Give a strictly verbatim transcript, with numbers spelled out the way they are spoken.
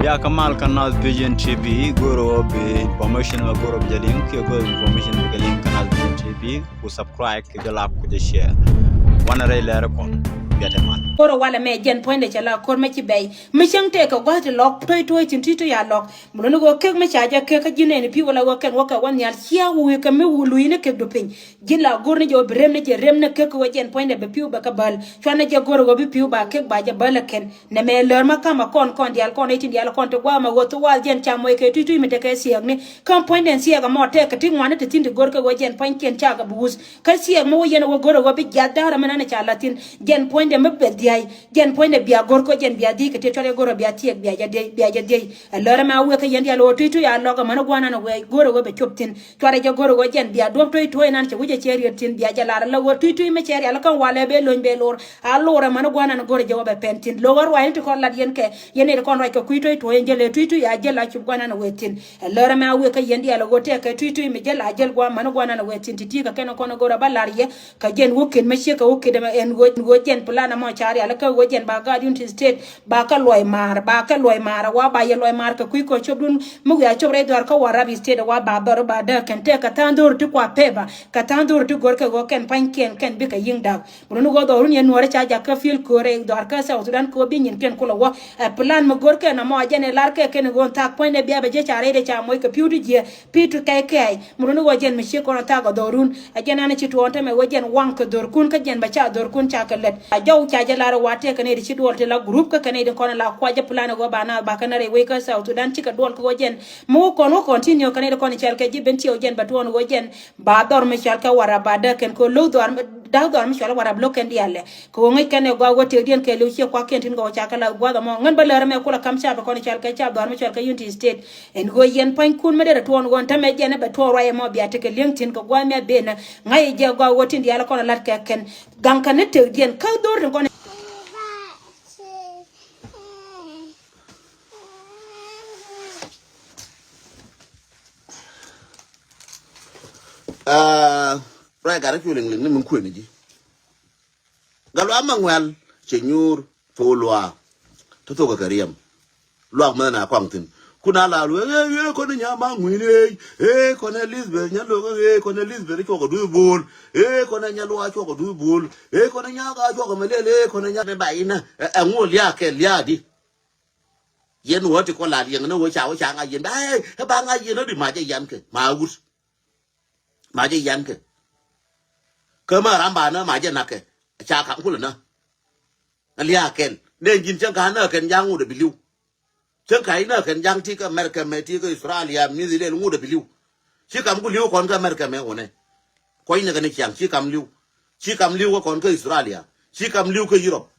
Ya kamal kä Naath Vision T V, go̱o̱rä bi information mɛ go̱o̱rä bi jɛ liŋ, kiɛ go̱o̱rä information bi jɛ liŋ kä Naath Vision T V, ku subscribe, ku jɛ like, ku jɛ share. Wanɛ rɛy lɛr kɔn, biatɛ mal. Go̱o̱rä walɛ mɛ jɛn puɔ̱nydɛ cɛ la ko̱r mɛ ci bɛy. Mi cäŋ tëë kɛ gua̱th ti lɔk, to̱c to̱c tin ti to̱c a lɔk. Mi luni ɣöö kek mi ca jɛ kek kä ji̱n nɛn i̱ pi̱w wala ɣöö kɛn wä kɛ wä nhial cia̱a̱k wi̱i̱ kɛ mi wä lui̱ni kek du piny. Ji̱n la go̱r ni jɛ wä bi rem ni jɛ rem ni kek kɛ wä jɛn puɔ̱nydɛ bi pi̱w bɛ kɛ bäl. Cuanɛ jɛ go̱r ɣöö bi pi̱w ba kek ba jɛ bäl ɛ kɛn. Nɛ mɛ lär ma kamɛ kɔn kɔn diaal kɔn i̱ tin diaal kɔn ti gua̱a̱mɛ ɣöö thi wal jɛn ca moc kɛ tui̱c tui̱c mi tekɛ siɛɛkni. Kä puɔ̱nydɛn siɛɛk ɛmɔ tɛk kɛ ti ŋuani ti thi̱n ti go̱r kɛ wä jɛn puɔ̱nykiɛn cakɛ bi wuth. Kä siɛɛk mi wä yɛn ɛ wä go̱r ɛ wä bi jiath da̱rä mi nanɛ ca la̱th thi̱n. Jɛn puɔ̱nydɛ mi bɛ dhia̱c. Jɛn puɔ̱nydɛ bia go̱r kä jɛn bia dhiec kɛ ti cuarɛ go̱r ɛ bia thiɛɛk bia jɛ dhiec bia jɛ dhiec. Ɛ lär ɛmɛ a wek kä yɛn diaal ɛ wä tui̱c tui̱c a lɔk ɛmɛn ɛ gua̱a̱r nanɛ wee go̱r ɛ wä bɛ cop thi̱n. Cuarɛ jɛ go̱r ɛ wä jɛn bia duɔ̱p tui̱c tui̱c nan cɛ wi̱cɛ cɛ riet thi̱n bia jɛ lar ɛ lä wä tui̱c tui̱c mi cɛ rial kä walɛ bee lony bee lor. A lor ɛmɛn ɛ gua̱a̱r nanɛ go̱r ɛ jɛ wä bɛ pɛn thi̱n. Lo̱k ɛ ruac ni ti kɔn lat yɛn kɛ yɛn ɛ ti kɔn ruac kɛ kui̱ tui̱c tui̱c ɛn jɛ lɛ tui̱c tui̱c a jɛ la cop gua̱a̱r nanɛ wee thi̱n. Ɛ lär ɛmɛ a wek kä yɛn diaal ɛ wä tɛk kɛ tui̱c tui̱c mi jɛ la jɛl gua̱a̱r mɛn ɛ gua̱a̱r nanɛ wee thi̱n ti ti̱i̱ kɛ kɛn ɛ kɔn ɛ go̱r ɛ bä lar yɛ. Kä jɛn wä ken mi ciek kɛ wä ken ɛmɛ ɛn wä wä jɛn plan ɛmɔ ca rial kä wä jɛn ba gaat Unity State ba kä luɔy maar ba kä luɔy maar wa ba yɛ luɔy maar kɛ kui̱ kɔ copdun mi wiaa cop rɛy dhɔr kä Warrap State wa ba dhɔr ba dee kɛn tɛk kɛ tha̱a̱ŋ dho̱r ti kua pɛpa kɛ tha̱a̱ŋ dho̱r ti go̱r kɛ ɣöö kɛn pa̱ny kɛn kɛn bikɛ yi̱ŋ da̱k. Mi run ɣöö dhɔrun yɛn nuɔ̱ɔ̱ri ca jak kä field köör rɛy dhɔr kä South Sudan kɛ ɣöö bi nyin kɛn kulɛ wä. Ɛ plan mi go̱r kɛn ɛmɔ a jɛn ɛ lar kɛ kɛn ɣöö thaak puɔ̱nydɛ bia bɛ jɛ ca rɛydɛ ca moc kɛ pi̱w ti jiɛ. Pi̱i̱t kɛɛkɛɛc mi runi ɣöö jɛn mi ciek kɔn thaak ɛ dhɔrun ɛ jɛn an ci tuɔɔn tämɛ ɣöö jɛn waŋ kɛ dhorkun kä jɛn bɛ ca dhorkun ca kɛ lät a jɔw ca jɛ lar ɛ wa tëë kɛ nɛy ti ci duɔl ti la group kä kɛ nɛy ti kɔn la kuacä plan ɛ ɣöö ba naath ba kɛ nɛr ɛ wec kä South Sudan cikɛ duɔl kɛ ɣöö jɛn mi wä kɔn wä continue kɛ nɛy ti kɔn cɛl kɛ ji̱ ben tiɛw jɛn bɛ tuɔɔn ɣöö jɛn ba dhɔr mi cɔal kɛ Warrap ba däk kɛn kɛ ɣöö lo̱k dhɔr da̱k dhɔr mi cɔal Warrap lo̱k kɛn diaal lɛ. Kɛ ɣöö ŋäc kɛn ɛ gɔaa wä tëkdiɛn kɛɛliw ciɛ kuakiɛn tin gɔw ca kɛ la gua̱a̱th ɛmɔ ŋän bä lär ɛmɛ kulɛ ka̱m ca bɛ kɔn cɔal kɛ ca dhɔr mi cɔal kɛ Unity State. Ɛn ɣöö yɛn pua̱nykun mi derɛ tuɔɔn ɣöö tämɛ jɛn ɛ bɛ tuɔɔn ruac ɛmɔ bia tekɛ li̱eŋ thi̱n kɛ gua̱a̱th mi a ben ɛ ŋa̱c ɛ jɛ gɔaa ɣöö tin diaal kɔn ɛ la̱t kɛ kɛn. Gaŋ kɛ ni tëkdiɛn kä dho̱r tin kɔn. Aa, ruac gat rɔ cu liŋ liŋ ni min kuëni ji̱. Gat luaak ma ŋuɛl cɛ nyuur thok luaak. Ti thok kɛ riɛm. Luaak mɛn a kɔaŋ thi̱n. Kun a la luee ee ee kɔn nya ma ŋuini ee ee kɔn ɛ Elizabeth nya lo̱k ee ee kɔn ɛ Elizabeth cuɔk ɛ duth bo̱o̱l. Ee ee kɔn ɛ nya luaak cuɔk ɛ duth bo̱o̱l. Ee ee kɔn ɛ nya gaa cuɔk ɛ mɛ lel ee ee kɔn ɛ nya mɛ ba inä. Ɛ ŋu liaak kɛ liaak di. Yɛn wä ti kɔ la liɛŋ ni wä ca wä ca ŋa̱c yɛn ba ee ba ŋa̱c yɛn ɔ di ma jɛ yan kɛ ma wut. Ma jɛ yan kɛ. Kä ma ram ba nä ma jɛ nakɛ ca kam kulɛ nä. Lia̱a̱ kɛn nɛ ji̱n cäŋ ka̱n nä kɛn ja̱ŋ wut ɛ bi li̱w. Cäŋ ka̱n nä kɛn ja̱ŋ ti kä America mɛ ti kä Australia mi dhi lɛl wut ɛ bi li̱w. Ci kam ku li̱w kɔn kä America mɛ wunɛ. Kuɔ̱cnɛ kɛn ciaŋ ci kam li̱w. Ci kam li̱w kä kɔn kä Australia. Ci kam li̱w kä Europe.